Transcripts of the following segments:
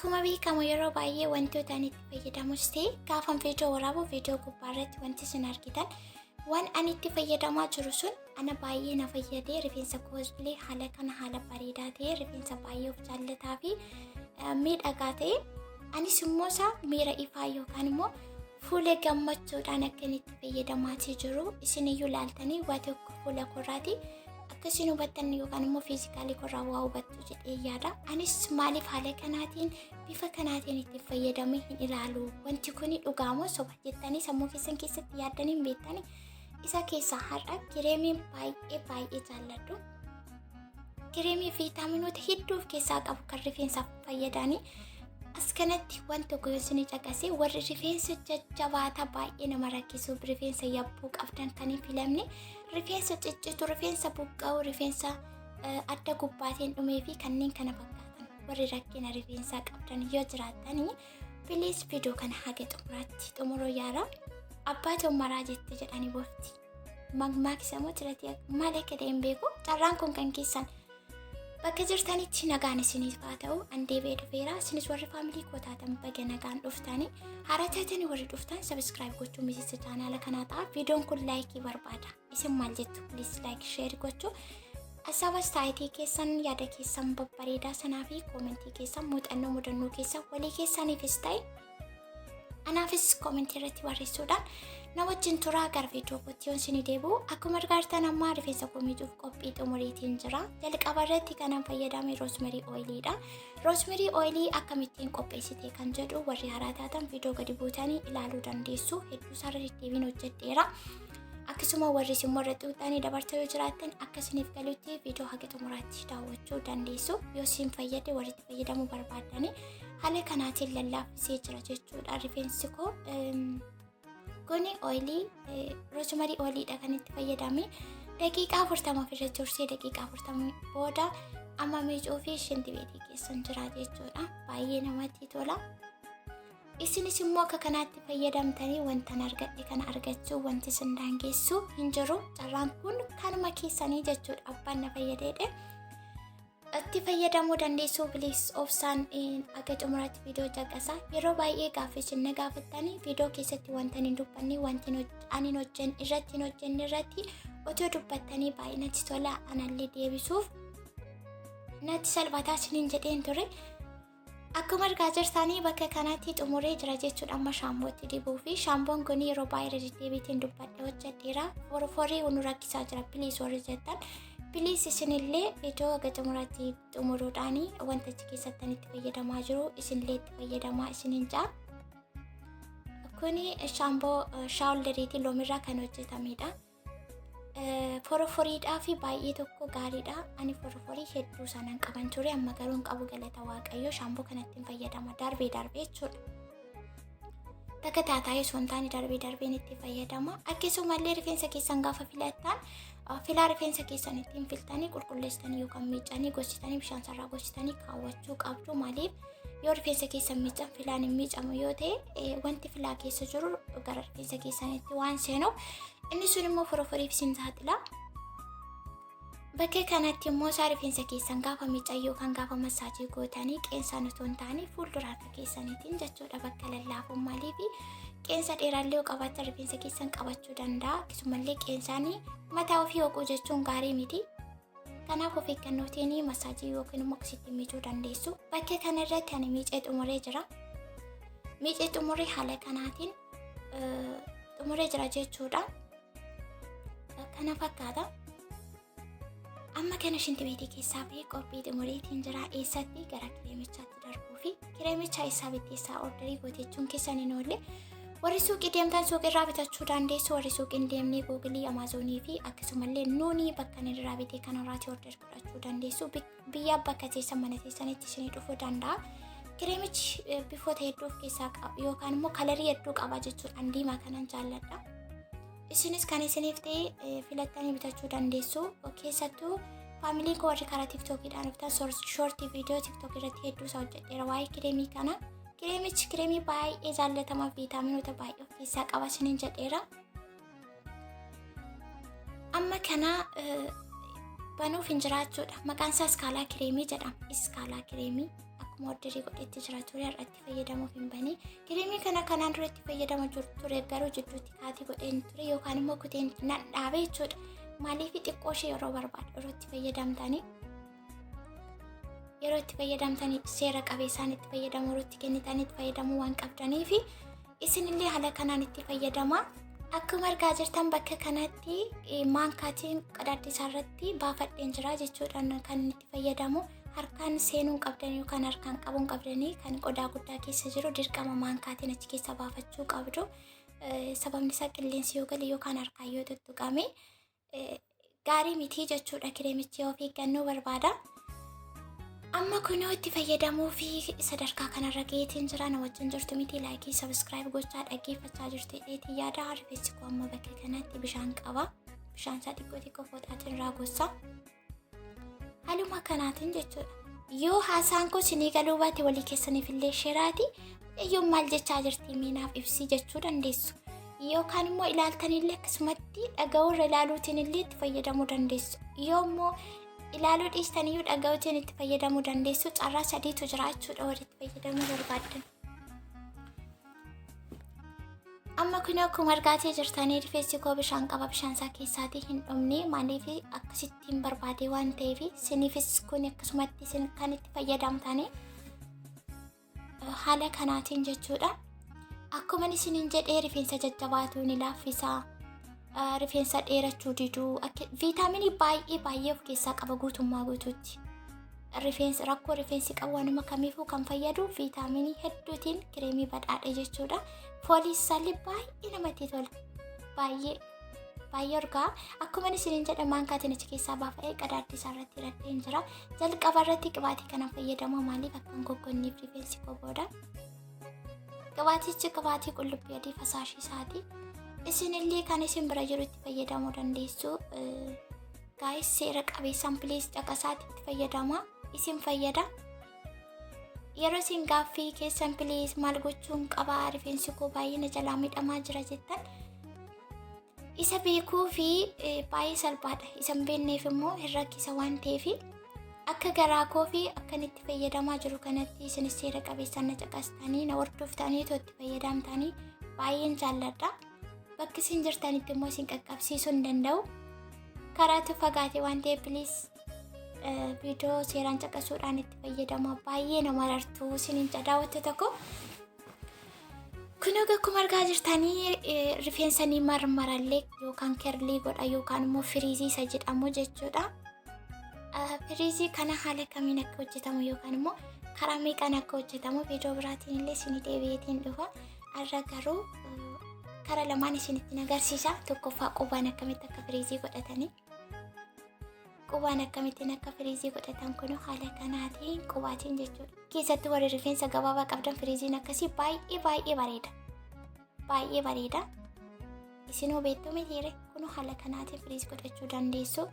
Akkuma beekamu yeroo baay'ee wantoota ani itti fayyadamus ta'e gaafan viidiyoo waraabu viidiyoo gubbaa irratti wanti isin argitan waan ani itti fayyadamaa jiru sun ana baay'ee na fayyadee rifeensa koos illee haala kana haala bareedaa ta'e, rifeensa baay'ee of jaallataa fi miidhagaa ta'e, anis immoo isaa miira ifaa yookaan immoo fuula gammachuudhaan akka inni itti fayyadamaatii jiru isiniyyuu ilaaltanii waa tokko fuula korraati akka isin hubattan yookaan immoo physicalii korraa waa hubattu jedhee yaada. Anis maaliif haala kanaatiin, bifa kanaatiin itti fayyadamee hin ilaalu? Wanti kuni dhugaamoo soba jettanii sammuu keessan keessatti yaaddanii hin beektanii? Isa keessaa har'a kireemii baay'ee baay'ee jaalladhu. Kireemii viitaaminoota hedduu of keessaa qabu kan rifeensaaf fayyadanii as kanatti waan tokko yoo isin caqasee, warri rifeensa jajjabaataa baay'ee nama rakkisu, rifeensa yabbuu qabdan kan hin filamne, rifeensa ciccitu, rifeensa buqqa'u, rifeensa adda gubbaatiin dhumee fi kanneen kana fakkaatan, warri rakkina rifeensaa qabdan yoo jiraattanii, please viidiyoo kana haga xumuraatti xumuruu yaala. Abbaa maraa jette jedhanii bofti. Mammaaksa moo jiratii maal akka ta'e hin beeku. Carraan kun kan keessan. Bakka jirtanitti nagaan isiniif haa ta'u. An deebi'ee dhufeera. Isinis warri family koo taatan baga nagaan dhuftanii. Haaraa taatanii warri dhuftan subscribe gochuun miseensa chaanaala kanaa ta'a. Viidiyoon kun likeii barbaada. Isin maal jettu? Please like, share gochuu. Asabas taayitii keessan, yaada keessan babbareedaa sanaa fi commentii keessan, muuxannoo mudannoo keessan walii keessaniifis ta'e anaafis commentii irratti barreessuudhaan na wajjin turaa. Gara viidiyoo kootti yoon isinii deebi'u, akkuma argaa ammaa rifeensa koo miicuuf qophii xumuriitiin jira. Jalqaba irratti kanan fayyadame rosemary oiliidha. Rosemary oilii akkamittiin qopheessite kan jedhu warri haaraa taatan viidiyoo gadi buutanii ilaaluu dandeessu. Hedduu isaarra deddeebiin hojjedheera. Akkasuma warri isin warra xuuxanii dabarta yoo jiraattan akka isiniif galutti viidiyoo haga xumuraatti daawwachuu dandeessu. Yoo isin fayyade warri itti fayyadamuu barbaaddanii haala kanaatiin lallaaffisee jira jechuudha. Rifeensi koo kuni oilii rosemary oiliidha kan itti fayyadame. Daqiiqaa 40 ofirra tursee, daqiiqaa 40 booda amma miicuu fi shinti beetii keessan jira jechuudha. Baay'ee namatti tola. Isinis immoo akka kanaatti fayyadamtanii wantan argadhe kana argachuu wanti isin daangessu hin jiru. Carraan kun kanuma keessanii jechuudha. Abbaan na fayyadeedhe. Itti fayyadamuu dandeessu. Please obsaan akka xumuraatti viidiyoo caqasaa. Yeroo baay'ee gaaffii isin na gaafattanii viidiyoo keessatti wanta hin dubbanne, wanti ani hin hojjenne irratti hin hojjenne irratti otoo dubbattanii baay'ee natti tola, anallee deebisuuf natti salphataa isiniin jedheen ture. Akkuma argaa jirtanii bakka kanatti xumuree jira jechuudha. Amma shaampootti dibuu fi shaampoon kun yeroo baay'ee irra deddeebiitiin dubbadhe, hojjedheera. Forforii nu rakkisaa jira please warri jettan. Please isinillee viidiyoo haga xumuraatti xumuruudhaan wanta achi keessatti itti fayyadamaa jiru isinillee itti fayyadamaa isinin ja'a. Kuni shaampoo shaawulderiitii loomirraa kan hojjetamedha. Foroforiidhaa fi baay'ee tokko gaariidha. Ani foroforii hedduu sanaan qaban ture, amma garuu hin qabu, galata Waaqayyoo. Shaampoo kanatti hin fayyadama darbee darbee jechuudha. Takka taataayee osoo hin taane darbee darbeen itti fayyadama. Akkasumallee rifeensa keessan gaafa filattan filaa rifeensa keessan ittiin filtanii qulqulleessitanii yookaan miicanii gochitanii bishaan sarraa gochitanii kaawwachuu qabdu. Maaliif, yoo rifeensa keessan miican filaan hin miicamu yoo ta'e, wanti filaa keessa jiru gara rifeensa keessanitti waan seenuuf inni sun immoo foroforiif isin saaxila. Bakka kanatti immoo isaa rifeensa keessan gaafa miican yookaan gaafa massage gootanii qeensaan otoo hin taane fuuldura harka keessaniitiin jechuudha, bakka lallaafuun. Maaliif, qeensa dheeraallee yoo qabaattan rifeensa keessan qabachuu danda'a. Akkasumallee qeensaan mataa ofii hooquu jechuun gaarii miti. Kanaaf of eeggannootiin massage yookiin immoo akkasitti miicuu dandeessu. Bakka kanarratti ani miicee xumuree jira. Miicee xumuree haala kanaatiin xumuree jira jechuudha. Kana fakkaata. Amma kana shinti beetii keessaa bahee qophii xumureetiin jira. Eessatti gara kireemichaatti darbuu fi kireemicha eessaa bittee, eessaa orderii gootechuun keessan hin oolle. Warri suuqii deemtan suuqii irraa bitachuu dandeessu. Warri suuqii hin deemne Googleii, Amazonii fi akkasumallee nuuni bakka inni irraa bitee kanarraati order godhachuu dandeessu. Biyya bakka teessan mana teessanitti isinii dhufuu danda'a. Kireemichi bifoota hedduu of keessaa qaba yookaan immoo colorii hedduu qaba jechuudha. Diimaa kanan jaalladha. Isinis kan isiniif ta'e filattanii bitachuu dandeessu. Keessattuu familyn koo warri karaa TikTokiidhaan dhuftan short video TikTok irratti hedduu isaa hojjedheera waa'ee kireemii kana. Kireemichi kireemii baay'ee jaallatamaa, viitaaminoota baay'ee of keessaa qaba isiniin jedheera. Amma kana banuuf hin jiraachuudha. Maqaan isaa iskaalaa kireemii jedhama. Iskaalaa kireemii akkuma Akkuma orderii godhetti jira ture, har'a itti fayyadamuuf hin bane. Kireemii kana kanaan dura itti fayyadama jiru ture, garuu jidduutti kaatii godheen ture yookaan immoo kuteen nan dhaabe jechuudha. Maaliif xiqqoo ishee yeroo barbaadu yeroo itti fayyadamtanii seera qabeessaan itti fayyadamu, yeroo itti kennitanii itti fayyadamuu waan qabdanii fi isinillee haala kanaan itti fayyadama. Akkuma argaa jirtan bakka kanatti maankaatiin qadaaddi isaa irratti baafadheen jira jechuudhaan kan itti fayyadamu. Harkaan seenuu qabdanii yookaan harkaan qabuun qabdanii kan qodaa guddaa keessa jiru dirqama maankaatiin achi keessa baafachuu qabdu. Sababni isaa qilleensi yoo gale yookaan harkaan yoo tuttuqame gaarii miti jechuudha. Kireemichi of eeggannoo barbaada. Amma kunoo itti fayyadamuu fi sadarkaa kanarra gaheetiin jira. Na wajjin jirtu miti? Like, subscribe gochaa dhaggeeffachaa jirtu jedheetiin yaada. Rifeensi koo amma bakka kanatti bishaan qaba. Bishaan isaa xiqqoo xiqqoo fooxaatiin irraa gosa. Haaluma kanaatiin jechuudha. Yoo haasaan koo isinii galuu baate walii keessaniif illee shareaati. Mucayyoon maal jechaa jirti, miinaaf ibsii jechuu dandeessu. Yookaan immoo ilaaltanillee akkasumatti dhaga'uurra ilaaluutiin illee itti fayyadamuu dandeessu. Yoo immoo ilaaluu dhiistaniyyuu dhaga'uutiin itti fayyadamuu dandeessu. Carraa sadiitu jira jechuudha warri itti fayyadamuu barbaaddan. Amma kun akkuma argaatii jirtanii rifeensi koo bishaan qaba. Bishaan isaa keessaatii hin dhumne. Maaliif akkasittiin barbaade waan ta'eef, isiniifis kun akkasumatti isin kan itti fayyadamtanii haala kanaatiin jechuudha. Akkuma isiniin jedhee rifeensa jajjabaatu ni laaffisa. Rifeensa dheerachuu diduu viitaaminii baay'ee baay'ee of keessaa qaba guutummaa guutuutti. Rifeensa rakkoo rifeensi qabu waanuma kamiifuu kan fayyadu viitaaminii hedduutiin kireemii badhaadhe jechuudha. Foolii isaallee baay'ee namatti tola. Baay'ee baay'ee urgaa. Akkuma isiniin jedhe maankaatiin achi keessaa baafa'ee qadaaddi isaa irratti hidhadheen jira. Jalqaba irratti qibaatii kana fayyadamu, maaliif akka hin goggonneef rifeensi koo booda. Qibaatichi qibaatii qullubbii adii fasaashii isaati. Isinillee kan isin bira jiru itti fayyadamuu dandeessu. Guys, seera qabeessaan please caqasaatti itti fayyadama. Isin fayyada. Yeroo isin gaaffii keessan please maal gochuun qabaa, rifeensi koo baay'ee na jalaa miidhamaa jira jettan, isa beekuu fi baay'ee salphaadha. Isa hin beekneef immoo hin rakkisa waan ta'eef, akka garaa koo fi akka inni itti fayyadamaa jiru kanatti isinis seera qabeessaan na caqastanii na hordoftanii itti fayyadamtanii baay'een jaalladha. Bakki isin jirtanitti immoo isin qaqqabsiisuu hin danda'u. Karaatu fagaate waan ta'eef please viidiyoo seeraan caqasuudhaan itti fayyadama. Baay'ee nama marartuu isiniin daawwattu tokko. Kun akkuma argaa jirtanii rifeensa ni marmarallee yookaan curly godha yookaan immoo frizz isa jedhamu jechuudha. Frizz kana haala kamiin akka hojjetamu yookaan immoo karaa meeqaan akka hojjetamu viidiyoo biraatiin illee isinii deebi'eetiin dhufa. Har'a garuu karaa lamaan isinitti agarsiisa. Tokkoffaa qubaan akkamitti akka frizz godhatanii. Qubaan akkamittiin akka frizz godhatan kun haala kanaatiin qubaatiin jechuudha. Keessattuu warri rifeensa gabaabaa qabdan frizziin akkasii baay'ee baay'ee bareeda. Baay'ee bareeda. Isinoo beektuu mitiire? Kun haala kanaatiin frizz godhachuu dandeessu.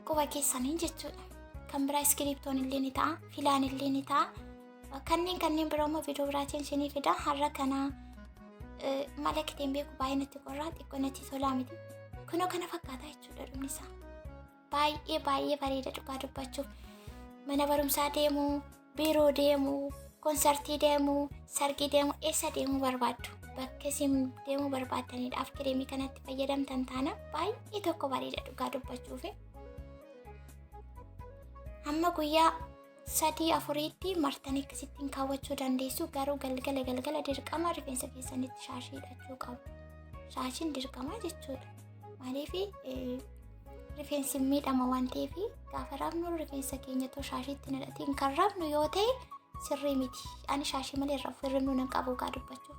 Quba keessaniin jechuudha. Kan biraa iskiriptoon illee ni ta'a, filaan illee ni ta'a. Kanneen biroo immoo viidiyoo biraatiin isinii fida. Har'a kana mala kiteen beeku baay'ee natti qorraa, xiqqoo natti tolaa miti. Kunoo kana fakkaata jechuudha dhumni isaa. Baay'ee baay'ee bareeda dhugaa dubbachuuf. Mana barumsaa deemuu, biiroo deemuu, konsartii deemuu, sargii deemuu, eessa deemuu barbaaddu? Bakka isin deemuu barbaaddaniidhaaf kireemii kanatti fayyadamtan taana baay'ee tokko bareeda dhugaa dubbachuuf. Hamma guyyaa 3 afuriitti martanii akkasittiin kaawwachuu dandeessu, garuu galgala galgala dirqama rifeensa keessanitti shaashii hidhachuu qabu. Shaashiin dirqama jechuudha. Maaliif rifeensi miidhama waan ta'eef, gaafa rafnu rifeensa keenya too shaashiitti hidhatiin kan rafnu yoo ta'e sirrii miti. Ani shaashii malee rafu hirribnu nan qabu gaa dubbachuuf.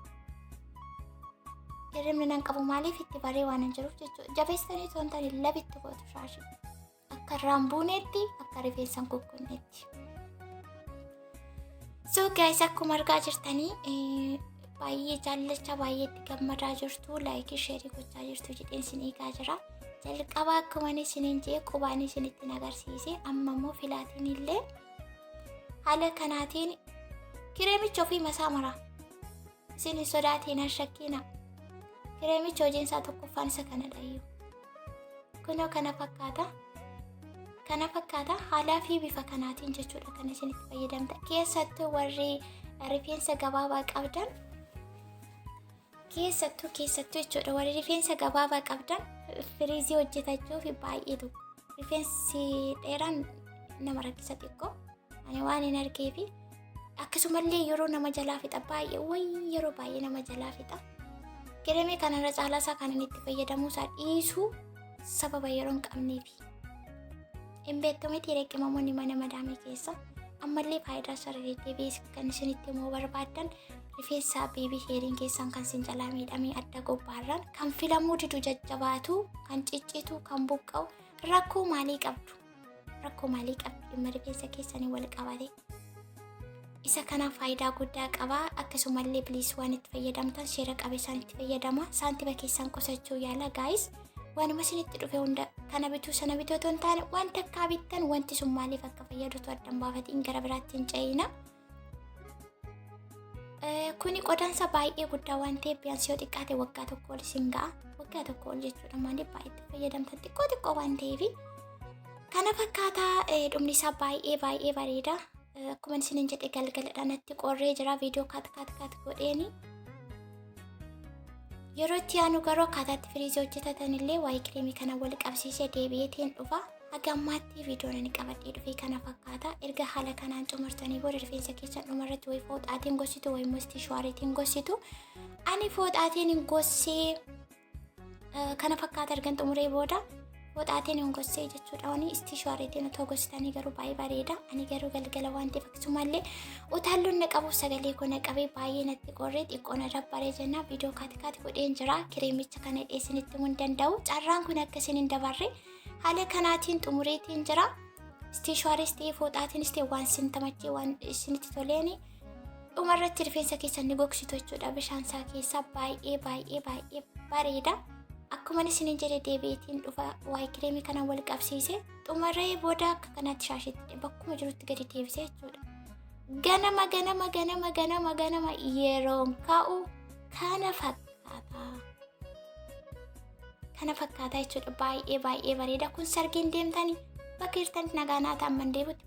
Hirribni nan qabu, maaliif itti baree waan hin jiruuf jechuudha. Jabeessanii osoo hin taane labitti gootu shaashii. Akka irraan buunetti, akka rifeensa hin kukkunnetti. So guys, akkuma argaa jirtanii baay'ee jaallachaa, baay'ee itti gammadaa jirtu, like, share gochaa jirtu jedheen isin eegaa jira. Jalqaba akkuma inni isiniin jee qubaan isinitti agarsiise, amma immoo filaatiin illee haala kanaatiin kireemicha ofii masaa mara. Isin hin sodaatiin, hin shakkiina. Kireemicha hojiin isaa tokkoffaan isa kanadha iyyuu. Kunoo kana fakkaata. Kana fakkaata haalaa fi bifa kanaatiin jechuudha kan isin itti fayyadamta. Keessattuu warri rifeensa gabaabaa qabdan, keessattuu keessattuu jechuudha, warri rifeensa gabaabaa qabdan frizz hojjetachuuf baay'ee tokko. Rifeensi dheeraan nama rakkisa xiqqoo, ani waan hin argeefi. Akkasumallee yeroo nama jalaa fixa baay'ee, wayii, yeroo baay'ee nama jalaa fixa. Kireemii kanarra caalaa isaa kan inni itti fayyadamuu isaa dhiisuu sababa yeroo hin qabneefi. Hin beektu miti qimamoonni mana madaamii keessa. Ammallee faayidaa isaa deddeebi'ee kan isinitti himuu barbaaddan, rifeensa baby hairiin keessan kan isin jalaa miidhamee adda gobbaarraan kan filamuu didu, jajjabaatu, kan ciccitu, kan buqqa'u, rakkoo maalii qabdu? Rakkoo maalii qabdu dhimma rifeensa keessanii wal qabate? Isa kanaaf faayidaa guddaa qaba. Akkasumallee please, waan itti fayyadamtan seera qabeessaan itti fayyadama. Saantima keessan qusachuu yaala, guys. Waanuma isinitti dhufe hunda kana bituu sana bituu otoo hin taane, wanta akka bittan wanti sun maaliif akka fayyadutu addan baafatiin gara biraatti hin ce'ina. Kuni qodaansa baay'ee guddaa waan ta'eef biyyaansi yoo xiqqaate waggaa 1 ol isin ga'a. Waggaa 1 ol jechuudha, maaliif baay'ee itti fayyadamtan xiqqoo xiqqoo waan ta'eef. Kana fakkaataa, dhumni isaa baay'ee baay'ee bareeda. Akkuma isinin jedhe galgaladha, natti qorree jira, viidiyoo cut cut cut godheeni. Yeroo itti aanu garuu akkaataa itti frizz hojjetatan illee waa'ee kireemii kana wal qabsiisee deebi'eetiin dhufa. Haga ammaatti viidiyoon ani qabadhee dhufe kana fakkaata. Erga haala kanaan xumurtanii booda rifeensa keessan dhumarratti wayi fooxaatiin gossitu, wayi immoo istiishwaariitiin gossitu. Ani fooxaatiin gossee kana fakkaata. Ergan xumuree booda fooxaatiin hin gossee jechuudha. Wani istiishwaariitiin otoo gossitanii garuu baay'ee bareeda. Ani garuu galgala waan ta'eef, akkasumallee utaalloon na qabuuf sagalee koo na qabee baay'ee natti qorree xiqqoo na dabbaree jenna viidiyoo cut cut godheen jira. Kireemicha kana dhiyeessinitti himuu hin danda'u. Carraan kun akka isin hin dabarre haala kanaatiin xumureetiin jira. Istiishwaaris ta'ee fooxaatiinis ta'e waan isin tamachee waan isinitti toleeni dhumarratti rifeensa keessan ni gogsitu jechuudha. Bishaan isaa keessaa baay'ee baay'ee baay'ee bareeda. Akkuma isinin jedhe deebi'eetiin dhufa, waa'ee kireemii kana wal qabsiise xumuree booda akka kanatti shaashitti bakkuma jirutti gadi deebise jechuudha. Ganama ganama ganama ganama ganama yeroon ka'u kana fakkaata. Kana fakkaata jechuudha, baay'ee baay'ee bareeda. Kun sargiin deemtanii bakka jirtanitti nagaa naa ta'an deebi'utti.